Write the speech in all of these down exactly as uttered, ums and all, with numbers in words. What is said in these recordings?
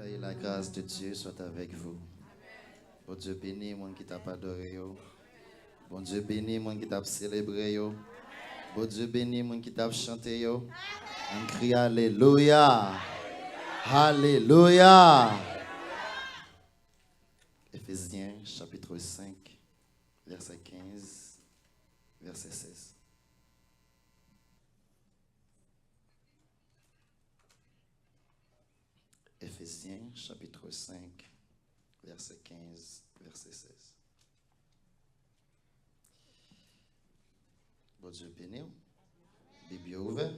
Et la grâce de Dieu soit avec vous. Bondye beni moun ki t ap adore yo. Bondye beni moun ki t ap selebre yo. Bondye beni moun ki t ap chante yo. Ann kriye alelouya. Alelouya. Éphésiens chapitre cinq, verset quinze, verset seize. Éphésiens chapitre cinq, verset quinze, verset seize. Bondye beni w. Bib yo ouvè.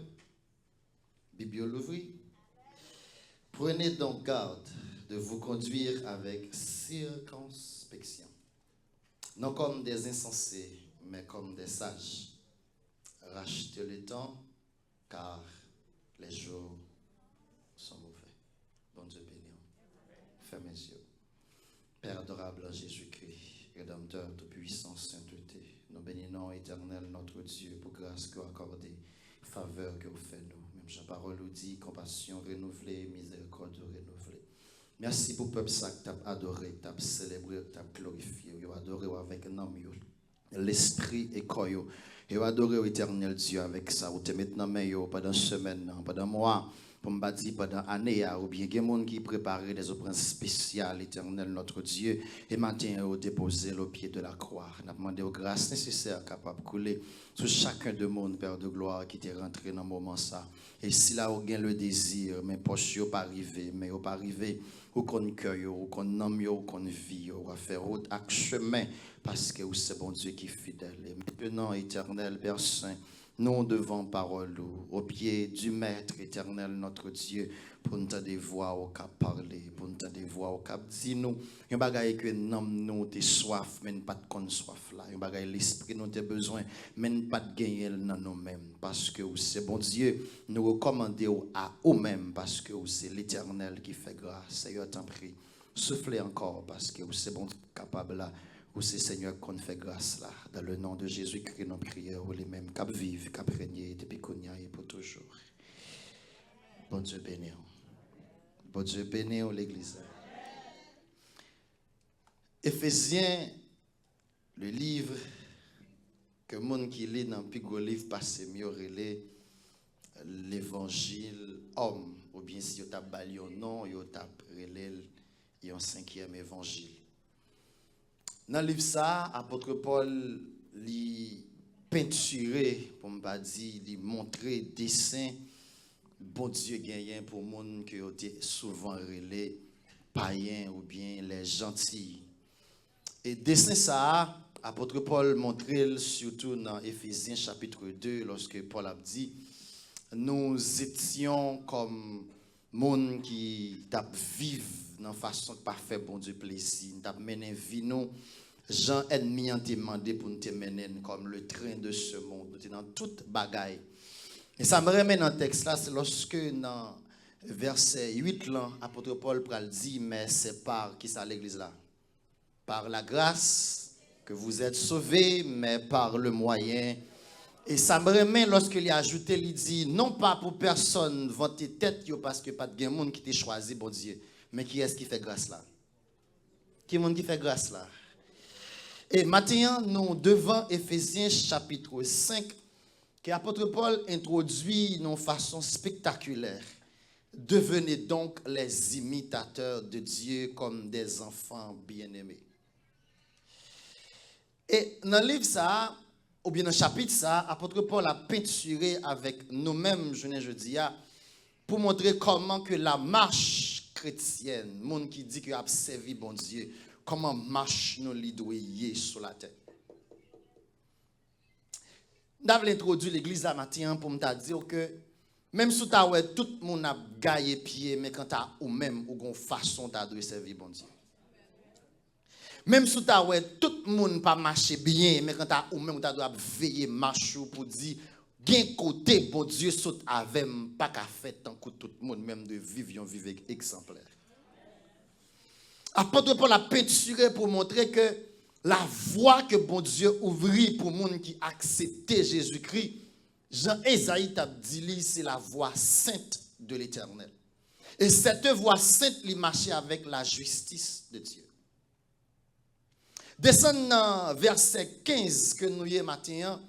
Bib yo louvri. Prenez donc garde de vous conduire avec circonspection, non comme des insensés, mais comme des sages. Rachetez le temps, car les jours sont mauvais. Bondye beni w. Fèmen zye w. Père adorable en Jésus-Christ, Rédempteur tout-puissant, sainteté, nou beni non w, Éternel notre Dieu, pou gras ke w akòde, favè ke w fè nou. Menm jan pawòl ou di, konpasyon renouvle, mizerikòd ou renouvle. Mèsi pou pèp sa k t ap adore, k t ap selebre, k t ap glorifye w. Yo adore w avèk nanm yo, lespri e kò yo. Yo adore w, Etènèl Dye, avèk sa ou te met nan men yo pandan semèn nan, pandan mwa, pou m pa di pandan ane a, oubyen gen moun ki prepare des offrandes spéciales, Éternel notre Dieu, e maten an, yo depoze l o pye de la kwa. N ap mande w gras nesesè kapab koule sou chacun de moun, Père de gloire, ki te rantre nan moman sa. E sila yo gen le désir, men pòch yo pa rive, men yo pa rive, ou konn kè yo, ou konn nanm yo, ou konn vi yo, w ap fè wout ak chemen, paske ou se Bondye ki fidèl. E mentenan, Etènèl Pè Sen, nou devan pawòl ou, o pye di Mèt, Etènèl notre Dieu, pou n tande vwa w k ap pale, pou n tande vwa w k ap di nou yon bagay ke nanm nou te swaf, men n pa t konn swaf la, yon bagay lespri nou te bezwen, men n pa t genyen l nan nou menm, paske ou se Bondye, nou rekòmande w a ou menm, paske ou se Letènèl ki fè gras. Seyè, tanpri, soufle ankò, paske ou se Bondye kapab la, ou se Senyè k konn fè gras la. Dans le nom de Jésus-Christ, nou priye w, li menm k ap viv, k ap renye depi kounye a e pou toujou. Bondye beni w. Bondye beni w, legliz la. Efezyen, le livre ke moun ki li nan pi gwo liv pase m yo rele Levanjil Òm, oubyen si yo t ap ba l yon non, yo t ap rele l yon senkyèm evanjil. Nan liv sa a, apot Pòl, li pentire, pou m pa di, li montre desen Bondye genyen pou moun ke yo te souvan rele payen oubyen les gentils. E desen sa a, apot Pòl montre l sitou nan Efezyen chapit de, lòske Pòl ap di, nous étions comme moun ki t ap viv nan fason k pa fè Bondye plezi, n t ap mennen vi nou jan ènmi an te mande pou n te mennen n, comme le train de ce monde. Nou te nan tout bagay. E sa m renmen nan tèks la, se lòske nan vèsè uit lan, apot Pòl pral di, mais c'est par, kisa legliz la? Par la grâce que vous êtes sauvés, mais par le moyen. E sa m renmen lòske li ajoute, li di, non pa pou pèsonn vante tèt yo, paske pa t gen moun ki te chwazi Bondye, men kiyès ki fè gras la? Ki moun ki fè gras la? E maten an, nou devan Efezyen chapit senk, ke apot Pòl entwodui nan yon fason spektakilè. Devenez donc les imitateurs de Dieu comme des enfants bien-aimés. E nan liv sa a, oubyen nan chapit sa a, apot Pòl ap pentire avèk nou menm jounen jodi a, pou montre kòman ke lamach kretyèn, moun ki di ke ap sèvi Bondye, kòman mach nou li dwe ye sou latè. M ta vle entwodui legliz la maten an pou m ta di w ke, menm si w ta wè tout moun ap gaye pye, men kanta ou menm, ou gon fason w ta dwe sèvi Bondye. Menm si w ta wè tout moun pa mache byen, men kanta ou menm, ou ta dwe ap veye mach ou pou di, gen kote Bondye sot avè m, m pa ka fè tankou tout moun, men m dwe viv yon viv egzanplè. Apot Pòl ap pentire pou montre ke lavwa ke Bondye ouvri pou moun ki aksepte Jezikri, jan Ezayi t ap di li, se la voie sainte de l'Éternel. Et cette voie sainte li mache avèk lajistis de Dye. Desann nan vèsè kenz ke nou ye maten an,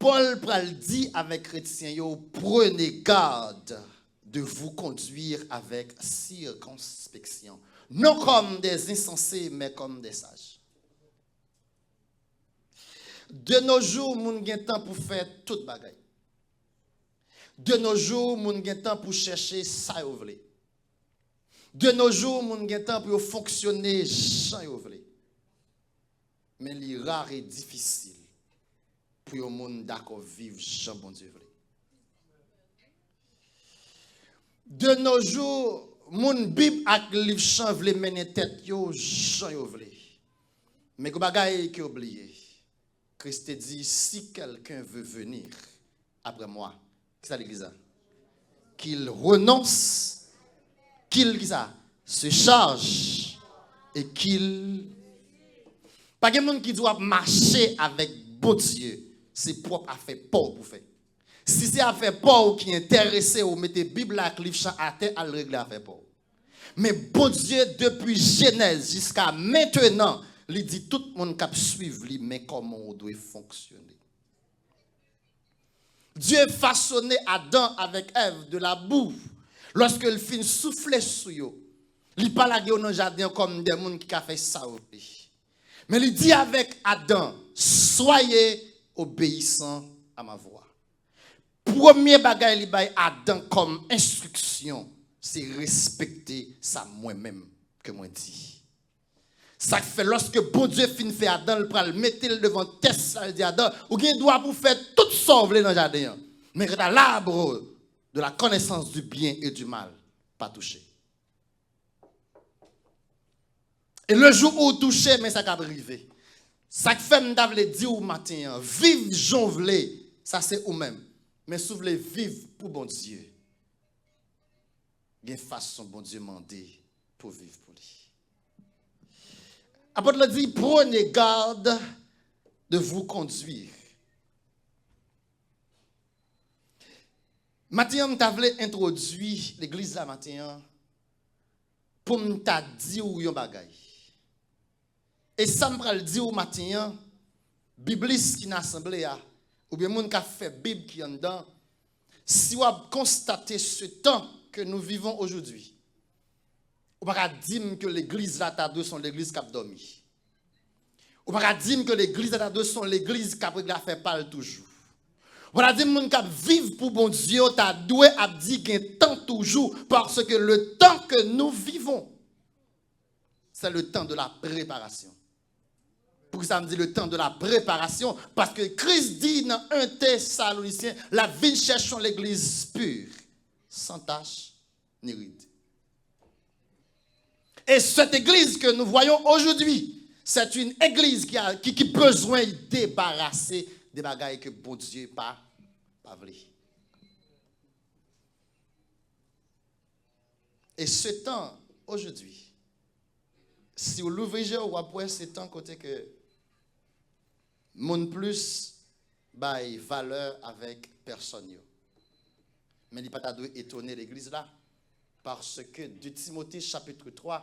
Pòl pral di avèk kretyen yo, prenez garde de vous conduire avec circonspection, non comme des insensés, mais comme des sages. De nos jours, moun gen tan pou fè tout bagay. De nos jours, moun gen tan pou chèche sa yo vle. De nos jours, moun gen tan pou yo fonksyone jan yo vle. Men li ra e difisil pou yon moun dakò viv jan Bondye vle. De nos jours, moun Bib ak liv chan vle mennen tèt yo jan yo vle. Men gen bagay ke yo bliye. Kris te di, si quelqu'un veut venir après moi, kisa li di sa? Qu'il renonce, qu'il kisa? Se charge et qu'il. Pa gen moun ki di w ap mache avèk Bondye, se pwòp afè pa w pou fè. Si se afè pa w ki enterese w, mete Bib la ak liv chan atè, al regle afè pa w. Men Bondye, depi Jenèz jiska mentenan, li di tout moun k ap swiv li, men kòman w dwe fonksyone. Dieu façonnait Adam avec Ève de la boue. Lòske l fin soufle sou yo, li pa lage yo nan jaden an kòm de moun ki ka fè sa yo vle. Men li di avèk Adan, soyez obéissants à ma voix. Premye bagay li bay Adan kòm enstriksyon, se respekte sa mwen menm ke mwen di. Sa k fè lòske Bondye fin fè Adan, l pral mete l devan tès la, l di Adan, ou gen dwa pou fè tout sa w vle nan jaden an. Men kanta l'arbre de la connaissance du bien et du mal, pa touche. E le jou ou touche, men sa k ap rive. Sa k fè m ta vle di w maten an, viv jan w vle, sa se ou menm. Men si w vle viv pou Bondye, gen fason Bondye mande pou viv pou li. Apot la di, prenez garde de vous conduire. Maten an, m ta vle entwodui legliz la maten an pou m ta di w yon bagay. E sa m pral di w maten an, biblis ki nan asanble a, oubyen moun k ap fè bib ki anndan, si w ap konstate ce temps que nous vivons aujourd'hui, ou pa ka di m ke legliz la ta dwe se yon legliz k ap dòmi. Ou pa ka di m ke legliz la ta dwe se yon legliz k ap regle afè pa l toujou. Ou pa ka di m moun k ap viv pou Bondye yo ta dwe ap di gen tan toujou, parce que le temps que nous vivons, c'est le temps de la préparation. Poukisa m di le temps de la préparation? Paske Kris di nan en Tesalonisyen, l ap vin chèche yon legliz pur, sans tache ni ride. Et cette église que nous voyons aujourd'hui, c'est une église qui a, qui, qui besoin débarrasser de bagay ke Bondye pa, pa vle. Et ce temps, aujourd'hui, si w louvri je w, w ap wè se tan kote ke moun plis bay valè avèk pèsòn yo. Men li pa ta dwe etone legliz la, paske de Timote chapitre twa,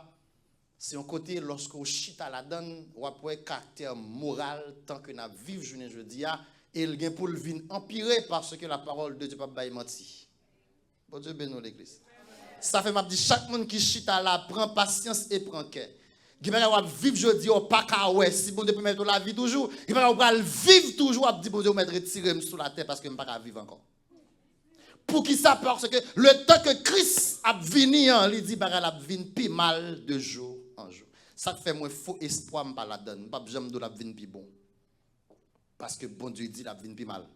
se yon kote lòske w chita ladann, w ap wè karaktè moral tan ke n ap viv jounen jodi a, e l gen pou l vin anpire paske la parole de Dieu p ap bay manti. Bondye beni w, legliz. Sa fè m ap di chak moun ki chita la, pran pasyans e pran kè. Gen bagay w ap viv jodi a, w pa ka wè si Bondye pèmèt ou lavi toujou. Gen bagay w pral viv toujou, w ap di, Bondye, ou mèt retire m sou latè paske m pa ka viv ankò. Poukisa? Paske le tan ke Kris ap vini an, li di bagay la ap vin pi mal de jou an jou. Sa k fè mwen fo espwa m pa ladann. M p ap janm di w l ap vin pi bon. Paske Bondye di l ap vin pi mal.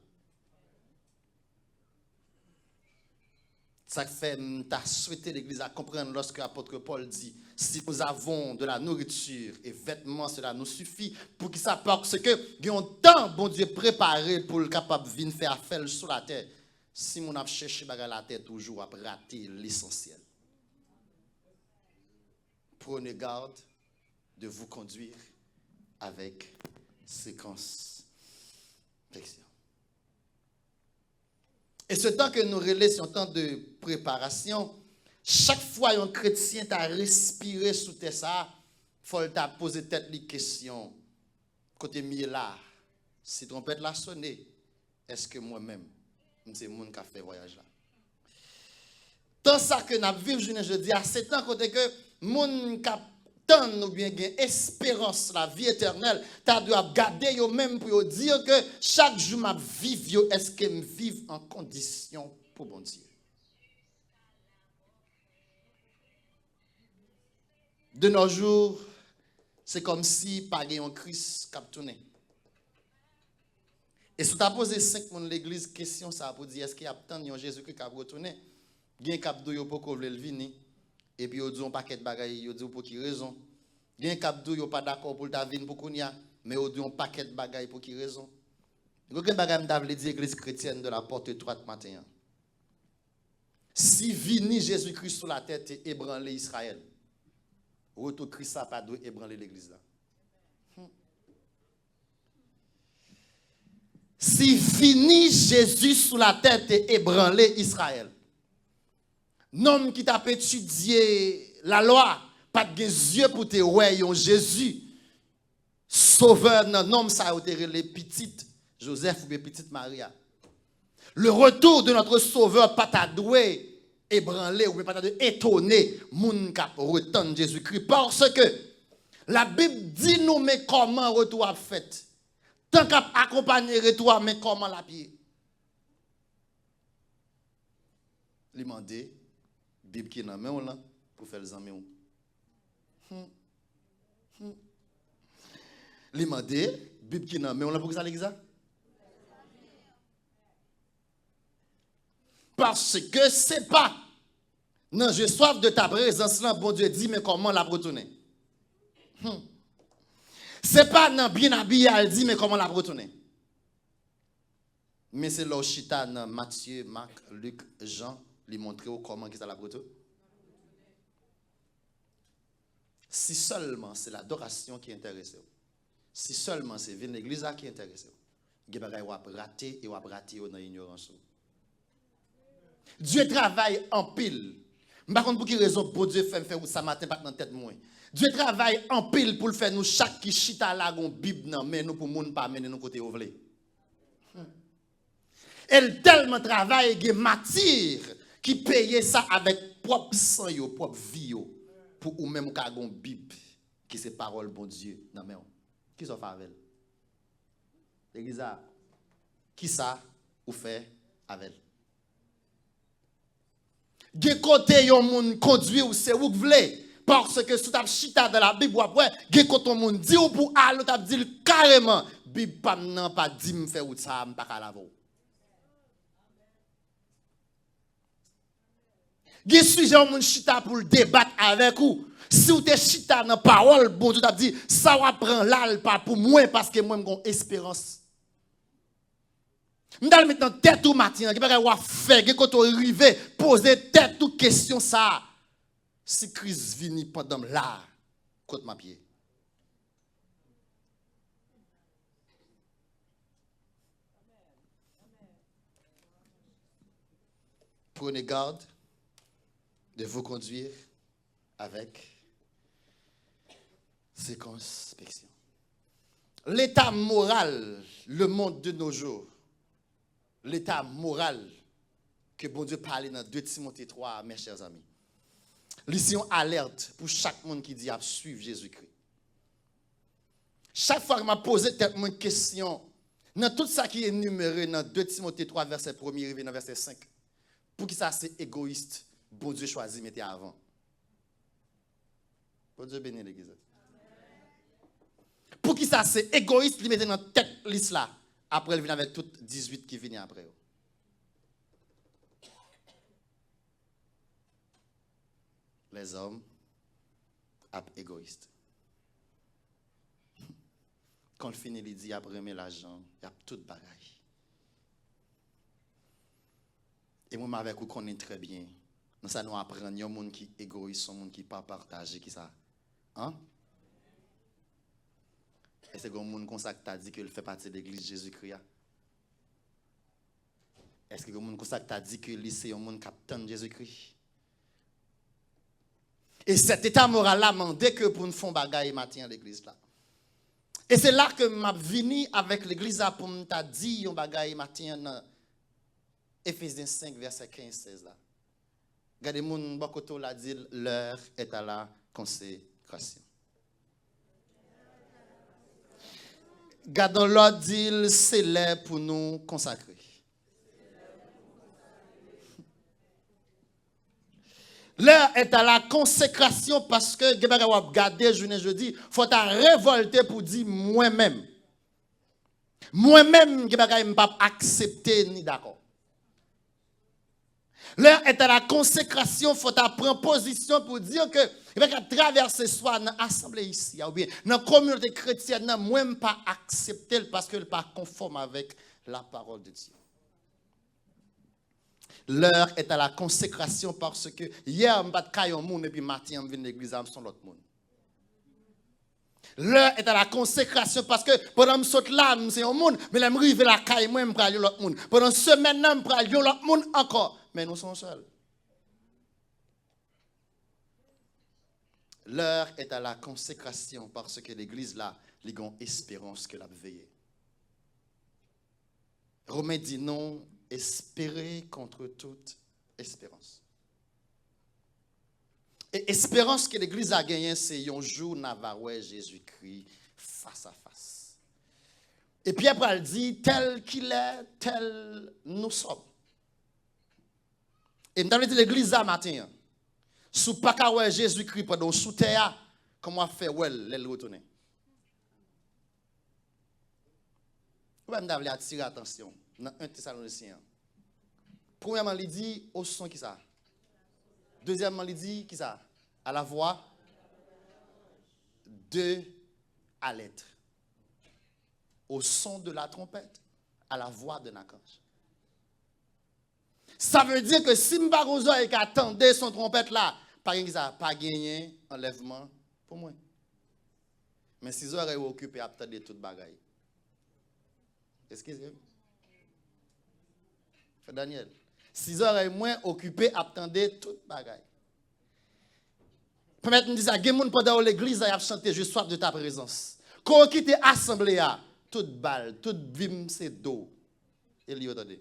Sa k fè m ta swete legliz la konprann lòske apot Pòl di, si nous avons de la nourriture et vêtements, cela nous suffit. Poukisa? Paske gen yon tan Bondye prepare pou l kapab vin fè afè l sou latè. Si moun ap chèche bagay latè toujou, w ap rate lesansyèl. Prenez garde de vous conduire avec circonspection. E se tan ke nou rele se yon tan de preparasyon, Chak fwa yon kretyen ta respire sou tè sa a, fò l ta poze tèt li kesyon, kote m ye la a? Si twonpèt la sone, èske mwen menm, m se moun k ap fè vwayaj la? Tan sa ke n ap viv jounen jodi a, se tan kote ke moun k ap tann oubyen gen esperans lavi etènèl ta dwe ap gade yo menm pou yo di ke chak jou m ap viv yo, èske m viv an kondisyon pou Bondye? De nos jours, se kòmsi pa gen yon Kris k ap tounen. E si w ta poze senk moun legliz kesyon sa a pou di èske y ap tann yon Jezikri k ap retounen, gen k ap di w yo poko vle l vini, epi yo di w yon pakèt bagay, yo di w pou ki rezon. Gen k ap di w yo pa dakò pou l ta vin pou kounye a, men yo di w yon pakèt bagay pou ki rezon. Gen bagay m ta vle di legliz kretyèn de la Porte Étroite maten an. Si vini Jezikri sou latè te ebranle Izrayèl, retou Kris la pa dwe ebranle legliz la. Hmm. Si vini Jezi sou latè te ebranle Izrayèl, nonm ki t ap etidye lalwa pa t gen zye pou te wè yon Jezi, Sovè nan nonm sa yo te rele pitit Jozèf oubyen pitit Mari a. Le retour de notre Sauveur pa ta dwe ebranle oubyen pa ta dwe etone moun k ap retann Jezikri, paske Labib di nou men kòman retou a ap fèt. Tan k ap akonpanye retou a, men kòman l ap ye. Li mande Bib ki nan men w lan pou fè l zanmi w. Hmm. Hmm. Li mande Bib ki nan men w lan pou ki sa li di sa? Paske se pa nan Je soif de ta présence lan Bondye di men kòman l ap retounen. Hmm. Se pa nan Byen abiye a l di men kòman l ap retounen. Men se lè w chita nan Matye, Mak, Lik, Jan, li montre w kòman ki sa l ap retounen. Si sèlman se ladorasyon ki enterese w, si sèlman se vin legliz la ki enterese w, gen bagay w ap rate e w ap rate yo nan inyorans ou. Dye travay anpil. M pa konn pou ki rezon Bondye fè m fè wout sa maten pa t nan tèt mwen. Dye travay anpil pou l fè nou chak ki chita la gon Bib nan men nou pou moun pa mennen nou kote yo vle. Hmm. E l tèlman travay, gen matir ki peye sa avèk pwòp san yo, pwòp vi yo, pou ou menm ou ka gon Bib ki se pawòl Bondye nan men w. Kisa w fè avè l? Legliz la, kisa ou fè avè l? Gen kote yon moun kondwi w, se ou k vle. Paske si w t ap chita nan Labib, w ap wè, gen kote yon moun di w pou al, ou t ap di l kareman, Bib pa m nan pa di m fè wout sa a, m pa ka al avè w. Gen sijè yon moun chita pou l debat avèk ou. Si w te chita nan pawòl Bondye, w t ap di, sa w ap pran la, l pa pou mwen, paske mwen, m gon esperans. M t al met nan tèt ou maten an, gen bagay w ap fè, gen kote w rive, poze tèt ou kesyon sa a. Si Kris vini pandan m la, kot m ap ye? Prenez garde de vous conduire avec circonspection. Leta moral, le monde de nos jours, leta moral ke Bondye pale nan de Timote twa a, mes chers amis, li se yon alèt pou chak moun ki di y ap swiv Jezikri. Chak fwa ke m ap poze tèt mwen kesyon, nan tout sa ki enimere nan de Timote twa, vèsè premye rive nan vèsè senk, poukisa se egoyis Bondye chwazi mete avan? Bondye beni legliz la. Poukisa se egoyis li mete nan tèt lis la, apre l vin avèk tout dizuit ki vini apre yo? Lèzòm ap egoyis. Kan l fini, li di y ap renmen lajan, y ap tout bagay. E mwen menm avèk ou konnen trè byen, nan sa nou aprann, yon moun ki egoyis, se yon moun ki pa pataje, ki sa? An? Èske gen yon moun konsa ki ta di ke l fè pati legliz Jezikri a? Èske gen moun konsa ki ta di ke li se yon moun k ap tann Jezikri? E sèt eta moral la mande ke pou n fè yon bagay maten an legliz la. E se la ke m ap vini avèk legliz la pou m ta di yon bagay maten an nan Efezyen senk, vèsè kenz, sèz la. Gade moun bò kote w la, di l, l'heure est à la consécration. Gade yon lòt, di l, se lè pou nou konsakre. L'heure est à la consécration paske gen bagay w ap gade jounen jodi, fò w ta revòlte pou di mwen menm. Mwen menm, gen bagay m p ap aksepte ni dakò. L'heure est à la consécration, fò w ta pran pozisyon pou di ke gen bagay k ap travèse swa nan asanble isi a, oubyen nan kominote kretyèn nan, mwen m pa aksepte l paske l pa konfòm avèk la parole de Dieu. L'heure est à la consécration paske yè m pa t ka yon moun epi maten an m vin legliz la m se yon lòt moun. L'heure est à la consécration paske pandan m sot la m se yon moun, men lè m rive lakay mwen m pral yon lòt moun. Pandan semèn nan m pral yon lòt moun ankò. Men nou se yon sèl. L'heure est à la consécration paske legliz la li gen yon esperans ke l ap veye. Romen di nou, espérer contre toute espérance. E esperans ke legliz la genyen se yon jou n a va wè Jezikri fas a fas. E Pyè pral di, tel qu'il est, tel nous sommes. E m ta vle di legliz la maten an, si w pa ka wè Jezikri pandan w sou tè a, kòman w ap fè wè l lè l retounen? Ou wè m ta vle atire atansyon w nan en Tesalonisyen an. Premyèman, li di, au son kisa? Dezyèmman, li di, kisa? À la voix de, à l'être. Au son de la trompette, à la voix d'un archange. Sa vle di ke si m pa gon zòrèy ka tande son twonpèt la, pa gen kisa? Pa genyen anlèvman pou mwen. Men si zòrèy ou okipe ap tande tout bagay. Eskize m. Frè Daniel. Si zòrèy mwen okipe ap tande tout bagay. Pèmèt m di sa, gen moun pandan yo legliz la, y ap chante, je soif de ta présence. Kan yo kite asanble a, tout bal, tout vi m se do. E li yo tande.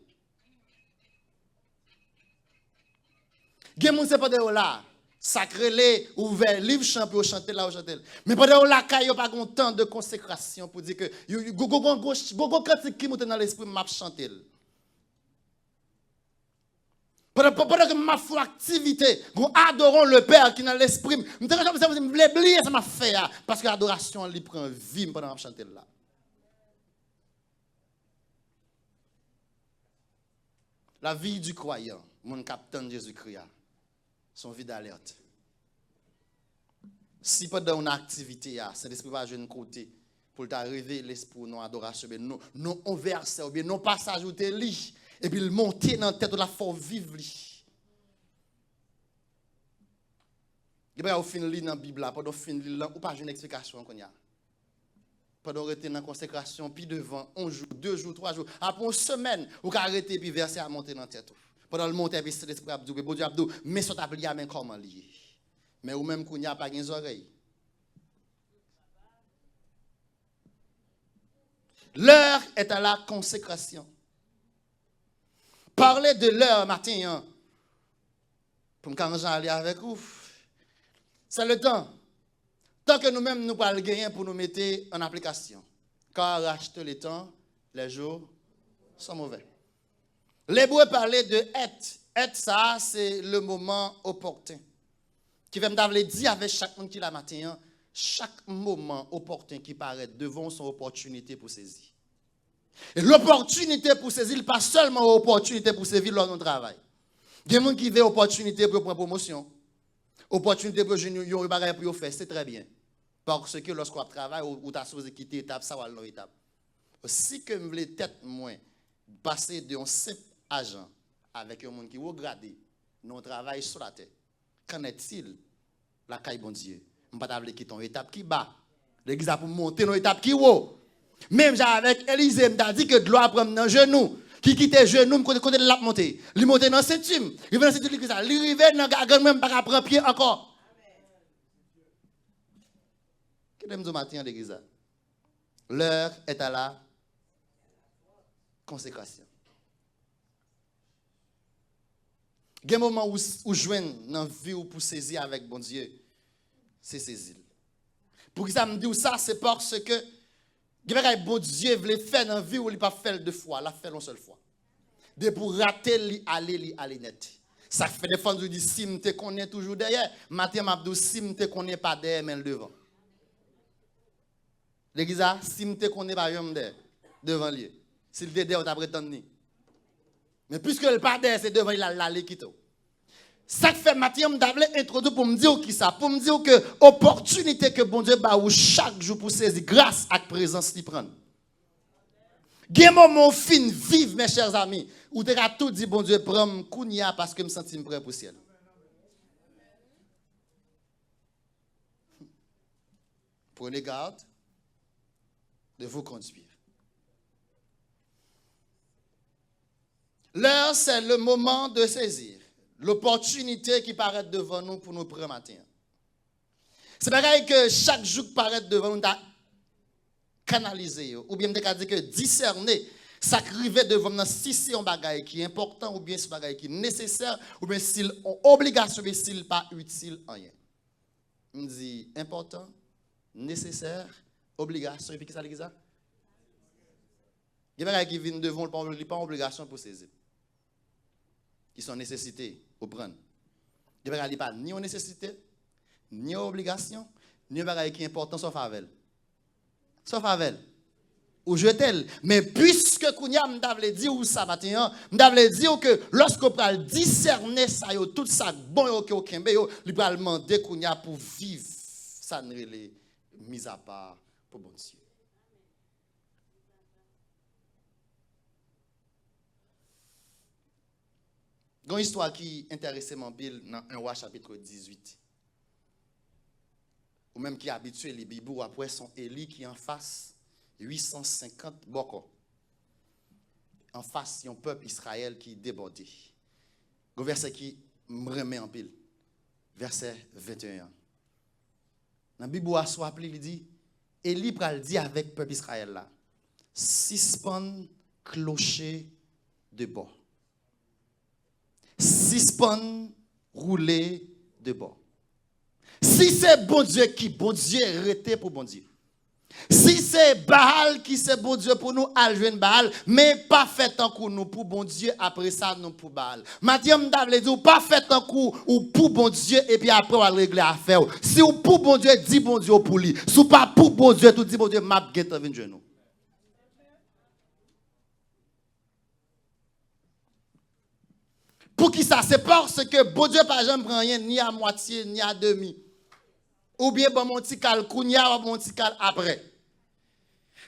Gen moun se pandan yo la, sa k rele ouvè liv chan pou yo chante la, yo chante l. Men pandan yo lakay yo pa gen yon tan de konsekrasyon pou di ke yo, yo, gon, gon, gon, gon, gon, gon kantik ki moute nan lespri m, m ap chante l. Pandan, pandan ke m ap fè yon aktivite, gon adorons le Père ki nan lespri m. M te kontan, m vle bliye sa m ap fè a, paske adorasyon an li pran vi m pandan m ap chante l la. La vie du croyant, moun k ap tann Jezikri a, se yon vi d'alerte. Si pandan w nan aktivite a, Sentespri pa jwenn kote pou l ta reveye lespri w nan adorasyon, oubyen nan, nan yon vèsè, oubyen nan yon pasaj ou te li, epi l monte nan tèt ou, l ap fè w viv li. Gen bagay ou fin li nan Bib la, pandan w fin li l lan, ou pa jwenn eksplikasyon an kounye a. Pandan w rete nan konsekrasyon, pi devan, yon jou, de jou, twa jou, apre yon semèn, ou ka rete epi vèsè a monte nan tèt ou. Pandan l monte, epi Sentespri ap di w, Bondye ap di w, men sa w t ap li a, men kòman li ye. Men ou menm kounye a pa gen zòrèy. L'heure est à la consécration. Parler de l'heure maten an, pou m ka ranjan ale avèk ou, c'est le temps. Tan ke nou menm nou pral genyen pou nou mete an aplikasyon. Car racheter le temps, les jours sont mauvais. Lebre pale de èt. Èt sa a, se le moment opportun. Ki fè m ta vle di avèk chak moun ki la maten an, chak moman opòten ki parèt devan w se yon opòtinite pou sezi. E lopòtinite pou sezi, li pa sèlman yon opòtinite pou sezi lè w nan travay. Gen moun ki veye opòtinite pou yo pran pwomosyon, opòtinite pou yo jwenn yon, yon bagay pou yo fè, se trè byen. Paske lòske w ap travay, ou, ou ta sipoze kite etap sa w al nan etap. Si ke m vle tèt mwen pase de yon senp ajan avèk yon moun ki wo grade nan yon travay sou latè, qu'en est-il lakay Bondye? M pa ta vle kite yon etap ki ba. Legliz la pou monte nan yon etap ki wo. Menm jan avèk Elize, m ta di ke dlo a pran m nan jenou. Ki kite jenou m kote, kote l ap monte. Li monte nan senti m. Rive nan senti legliz la. Li rive nan gagann mwen, m pa ka pran pye ankò. m di w maten an, legliz la. L'heure est à la consécration. Gen moman ou, ou jwenn nan vi w pou sezi avèk Bondye, se sezi l. Poukisa m di w sa? Se paske gen bagay Bondye vle fè nan vi w, li p ap fè l de fwa, l ap fè l yon sèl fwa. Depi w rate l, li ale, li ale nèt. Sa k fè defwa nou di, "Si m te konnen, toujou dèyè." Maten an, m ap di w, "Si m te konnen, pa dèyè, men l devan." Legliz la, "Si m te konnen, pa janm dèyè, devan l ye." Si l te dèyè, w t ap ret tann li. Men piske l pa dèyè, se devan li l al la, li kite w. Sa k fè maten an, m ta vle entwodui w pou m di w kisa, pou m di w ke opòtinite ke Bondye ba ou chak jou pou sezi gras ak prezans li pran. Gen moman w fin viv, mes chers amis, ou te ka tou di, "Bondye, pran m kounye a paske m santi m prè pou syèl." Prenez garde de vous conduire. L'heure, c'est le moment de saisir l'opportunité ki parèt devan nou pou nou pran maten an. Se bagay ke chak jou k parèt devan nou, nou ta kanalize yo. Oubyen m te ka di ke disène sa k rive devan m nan, si se yon bagay ki enpòtan, oubyen se yon bagay ki nesesè, oubyen si l yon obligasyon, oubyen si l pa itil anyen. M di enpòtan, nesesè, obligasyon, epi kisa li ki sa? Gen bagay ki vin devan w, li pa, li pa yon obligasyon pou sezi l. Ki se yon nesesite, ou pran l. Gen bagay li pa ni yon nesesite, ni yon obligasyon, ni yon bagay ki enpòtan, sa w fè avè l? Sa w fè avè l? Ou jete l. Men piske kounye a, m ta vle di w sa maten an, m ta vle di w ke lòske w pral disène sa yo, tout sa k bon yo ke w kenbe yo, li pral mande kounye a pou viv sa n rele mizapa pou Bondye. Gen yon istwa ki enterese m anpil nan en Wa chapit dizuit. Ou menm ki abitye li Bib ou, w ap wè se yon Eli ki anfas uit san senkant bòkò. Anfas yon pèp Izrayèl ki debòde. Gen yon vèsè ki m renmen anpil. Vèsè venteyen an. Nan Bib ou a, si w ap li, li di, Eli pral di avèk pèp Izrayèl la, "Sispann kloche de bò. Sispann woule de bò." Si se Bondye ki Bondye, rete pou Bondye. Si se Baal ki se Bondye pou nou, al jwenn Baal, men pa fè tankou nou pou Bondye, apre sa nou pou Baal. Maten an, m ta vle di w, pa fè tankou ou pou Bondye, epi apre w al regle afè w. Si w pou Bondye, di Bondye w pou li. Si w pa pou Bondye tou, di Bondye, "M ap gentan vin jwenn ou." Poukisa? Se paske Bondye pa janm pran anyen ni a mwatye, ni a demi. Oubyen ban m yon ti kal kounye a, w ap ban m yon ti kal apre.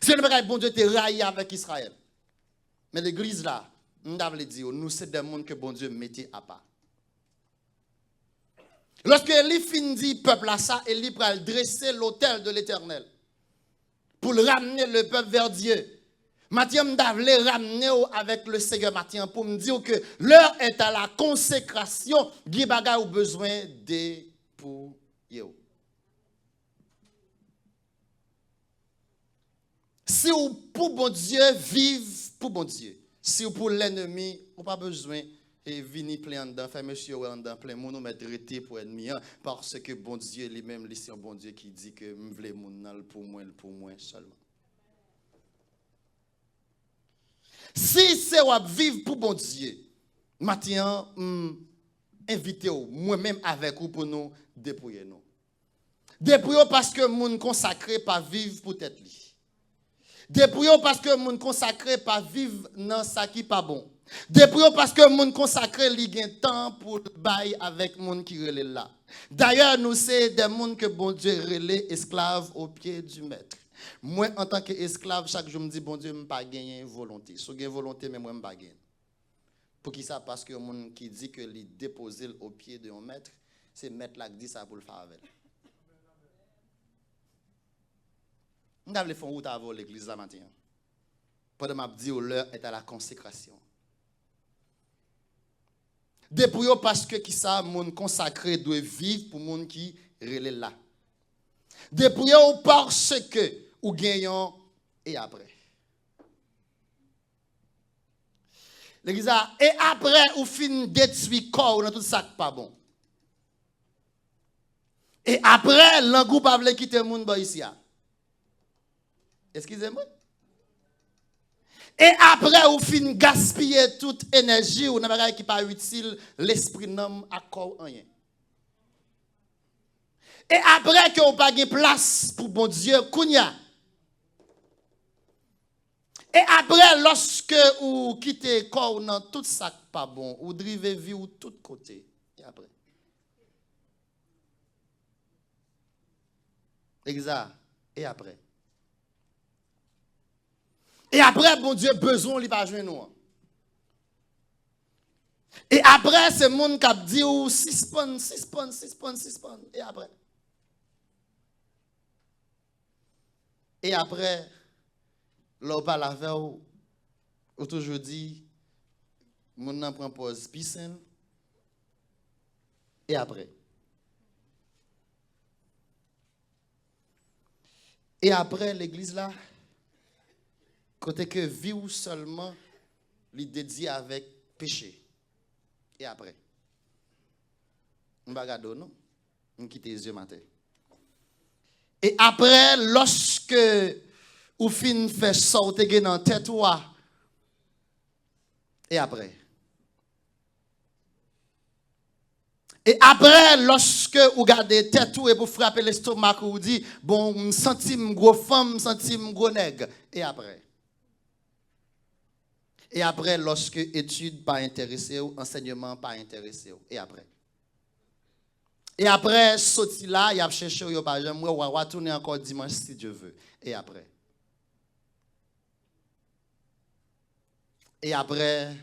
Se yon bagay Bondye te rayi avèk Izrayèl. Men legliz la, m ta vle di w, nou se de moun ke Bondye mete apa. Lòske Eli fin di pèp la sa, Eli pral drese lotèl de Letènèl pou l ramne le pèp vè Dye. Maten an, m ta vle ramne w avèk le Seyè maten an pou m di w ke l'heure est à la consécration, gen bagay ou bezwen depouye w. Si w pou Bondye, viv pou Bondye. Si w pou lènmi, ou pa bezwen e vini plen anndan, fè mesye wè anndan plen moun, ou mèt rete pou ènmi an, paske Bondye li menm, li se yon Bondye ki di ke m vle moun nan, l pou mwen, l pou mwen sèlman. Si se w ap viv pou Bondye, maten an, m envite w, mwen menm avèk ou, pou nou depouye nou. Depouye w paske moun konsakre pa viv pou tèt li. Depouye w paske moun konsakre pa viv nan sa ki pa bon. Depouye w paske moun konsakre li gen tan pou l bay avèk moun ki rele l la. Dayè, nou se de moun ke Bondye rele esklav o pye di mèt. Mwen, antanke esklav, chak jou m di, "Bondye, m pa genyen volonte. Si w gen volonte, men mwen, m pa genyen." Poukisa? Paske yon moun ki di ke li depoze l o pye de yon mèt, se mèt la k di sa pou l fè avè l. M ta vle fè yon wout avè w legliz la maten an. Pandan m ap di w, l'heure est à la consécration. Depouye w paske kisa moun konsakre dwe viv pou moun ki rele l la. Depouye w paske ou gen yon e apre. Legliz la, e apre ou fin detwi kò w nan tout sa k pa bon. E apre, lang ou pa vle kite moun bò isi a. Eskize mwen. E apre ou fin gaspiye tout enèji w nan bagay ki pa itil lespri, nanm ak kò w anyen. E apre ke ou pa gen plas pou Bondye kounya. E apre, lòske ou kite kò w nan tout sa k pa bon, ou drive vi w tout kote. E apre? Egza, e apre? E apre, Bondye bezwen w, li pa jwenn ou an. E apre, se moun k ap di w, sispann, sispann, sispann, sispann. E apre? E apre, lè w pale avè w, ou toujou di, moun nan pran pòz pi sen l. E apre? E apre, legliz la, kote ke vi w sèlman, li dedye avèk peche. E apre? M pa gade w non. M kite zye m atè. E apre, lòske ou fin fè sa w te gen nan tèt ou a, e apre? E apre, lòske ou gade tèt ou epi w frape lestomak ou, ou di, bon, m santi m gwo fanm, m santi m gwo nèg. E apre? E apre, lòske etid pa enterese w, ansèyman pa enterese w. E apre? E apre, soti la, y ap chèche w, yo pa janm wè w, w a tounen ankò dimanch, si Dye ve. E apre? E apre,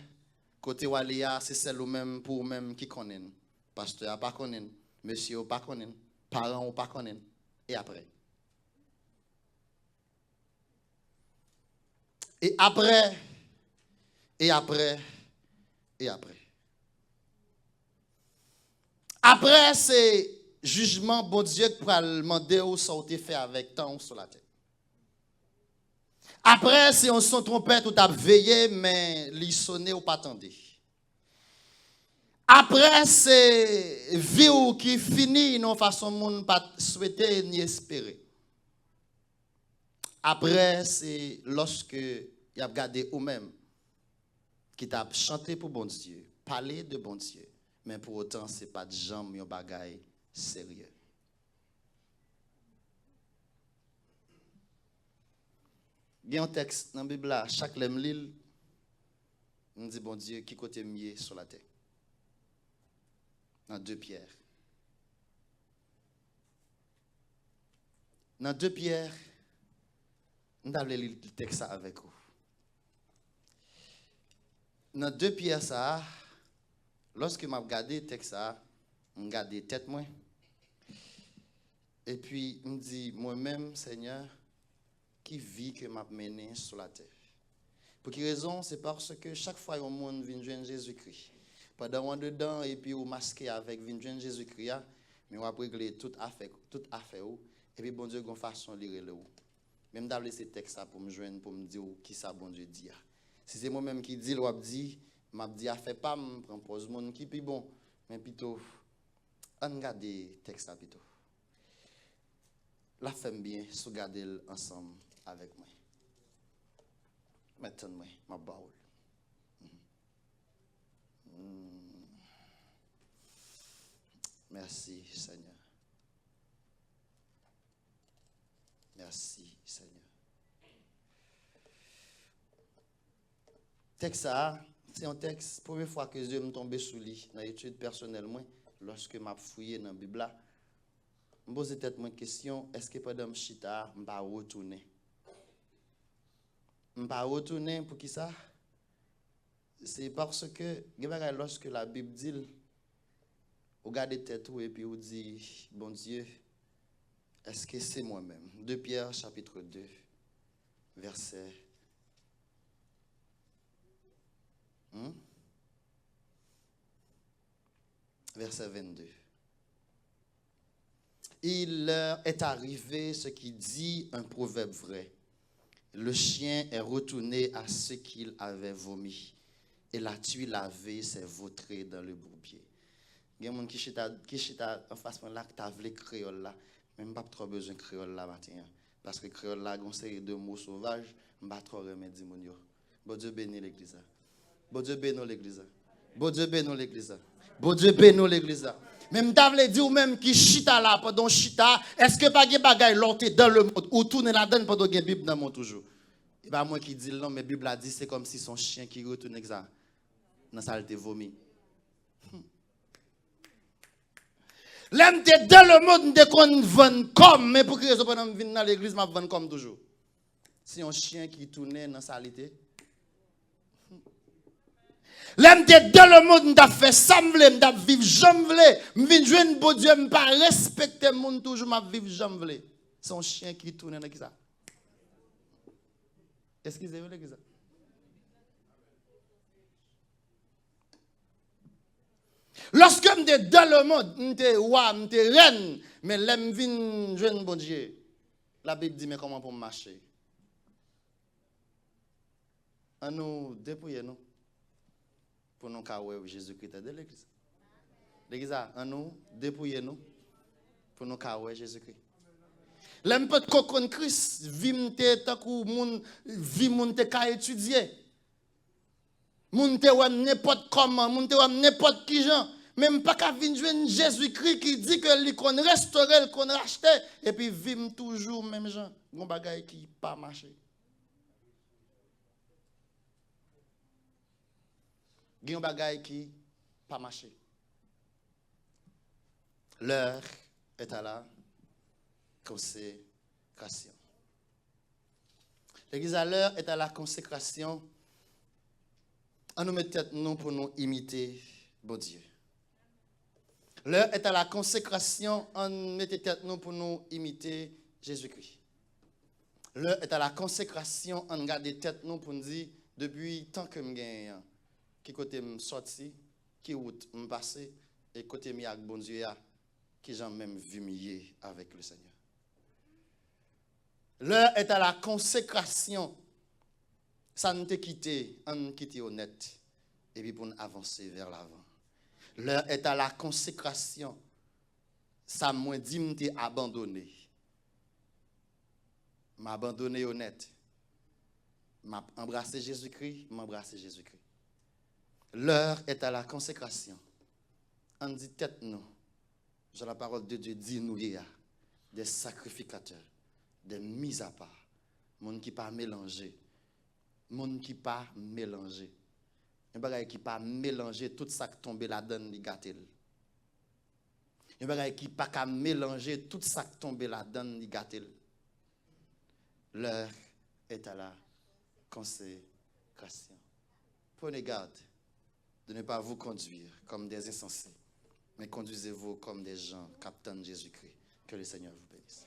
kote w ale a, se sèl ou menm, pou ou menm ki konnen l. Pastè a pa konnen l, mesye yo pa konnen l, paran w pa konnen l. E apre? E apre, e apre, e apre. Apre, se jijman Bondye k pral mande w sa w te fè avèk tan w sou latè. Apre, se yon son twonpèt ou t ap veye, men li sone, ou pa tande. Apre, se vi w ki fini nan yon fason moun pa t swete ni espere. Apre, se lòske y ap gade ou menm ki t ap chante pou Bondye, pale de Bondye, men pou otan, se pa t janm yon bagay serye. Gen yon tèks nan Bib la, chak lè m li l, m di, Bondye, ki kote m ye sou latè? Nan de Pyè. Nan de Pyè, m ta vle li tèks sa avèk ou. Nan de Pyè sa a, lòske m ap gade tèks sa a, m gade tèt mwen, epi m di, mwen menm, Senyè, ki vi ke m ap mennen sou latè? Pou ki rezon? Se paske chak fwa yon moun vin jwenn Jezikri, pandan w andedan epi ou maske avèk vin jwenn Jezikri a, men w ap regle tout afè, tout afè ou, epi Bondye gon fason li rele w. Men m ta vle se tèks sa pou m jwenn, pou m di w kisa Bondye di a. Si se mwen menm ki di l, w ap di, m ap di afè pa m, pran pòz moun ki pi bon. Men pito, ann gade tèks la pito. L ap fè m byen si w gade l ansanm avèk mwen. Mèt tann mwen, m ap ba w l. Hmm. Mèsi, Senyè. Mèsi, Senyè. Tèks sa a, se yon tèks, premye fwa ke zye m tonbe sou li nan etid pèsonèl mwen, lòske m ap fouye nan Bib la, m poze tèt mwen kesyon, èske pandan m chita a, m pa retounen? M pa retounen, poukisa? Se paske gen bagay, lòske Labib di l, ou gade tèt ou epi ou di, Bondye, èske se mwen menm? De Pyè, chapitre de, vèsè, hmm? Vèsè vennde. Il leur est arrivé ce qui dit un proverbe vrai. Le chien est retourné à ce qu'il avait vomi, et la tuile lavée s'est vautrée dans le bourbier. Gen moun ki chita, ki chita anfas mwen la, ki ta vle kreyòl la, men m p ap twò bezwen kreyòl la maten an, paske kreyòl la gen yon seri de mo sovaj, m pa twò renmen di moun yo. Bondye beni legliz la. Bondye beni w legliz la. Bondye beni w legliz la. Bondye beni w legliz la. Men m ta vle di ou menm ki chita la pandan w chita, èske pa gen bagay lè w te dans le monde, ou tounen ladan l pandan w gen Bib nan men w toujou? E pa mwen ki di l non, men Bib la di se kòmsi se yon chen ki retounen sa, nan sa l te vomi. Lè m te dans le monde, m te konn vann kò m, men pou ki rezon pandan m vin nan legliz, m ap vann kò m toujou? Se yon chen ki tounen nan sa li te. Lè m te dans le monde, m t ap fè sa m vle, m t ap viv jan m vle. M vin jwenn Bondye, m pa respekte moun toujou, m ap viv jan m vle. Se yon chen ki tounen nan kisa? Eskize m, legliz la. Lòske m te dans le monde, m te wa, m te rèn, men lè m vin jwenn Bondye, Labib di, men kòman pou m mache? Ann nou depouye nou pou nou ka wè Jezikri, tande legliz. Legliz la, ann nou depouye nou pou nou ka wè Jezikri. Lè m potko konn Kris, vi m te tankou moun, vi moun te ka etidye. Moun te wè m nenpòt kòman, moun te wè m nenpòt ki jan. Men m pa ka vin jwenn Jezikri ki di ke li konn restore, l konn rachte, epi vi m toujou menm jan. Gon bagay ki pa mache. Gen yon bagay ki pa mache. L'heure est à la consécration. Legliz la, l'heure est à la consécration. Ann nou met tèt nou pou nou imite Bondye. L'heure est à la consécration, ann mete tèt nou pou nou imite Jezikri. L'heure est à la consécration, ann gade tèt nou pou n di, depi tan ke m genyen an, ki kote m sòti, ki wout m pase, e kote m ye ak Bondye a, ki jan menm vi m ye avèk le Seigneur. L'heure est à la consécration. Sa n te kite, ann kite yo nèt, epi pou n avanse vers l'avant. L'heure est à la consécration. Sa mwen di m te abandone, m abandone yo nèt. M ap anbrase Jezikri, m anbrase Jezikri. L'heure est à la consécration. Ann di tèt nou, jan la parole de Dieu di nou ye a, des sacrificateurs, des mis à part, moun ki pa melanje, moun ki pa melanje. Yon bagay ki pa melanje, tout sa k tonbe ladan l, li gate l. Yon bagay ki pa ka melanje, tout sa k tonbe ladan l, li gate l. L'heure est à la consécration. Prenez garde de ne pas vous conduire comme des insensés, mais conduisez-vous comme des gens k ap tann Jezikri. Que le Seigneur vous bénisse.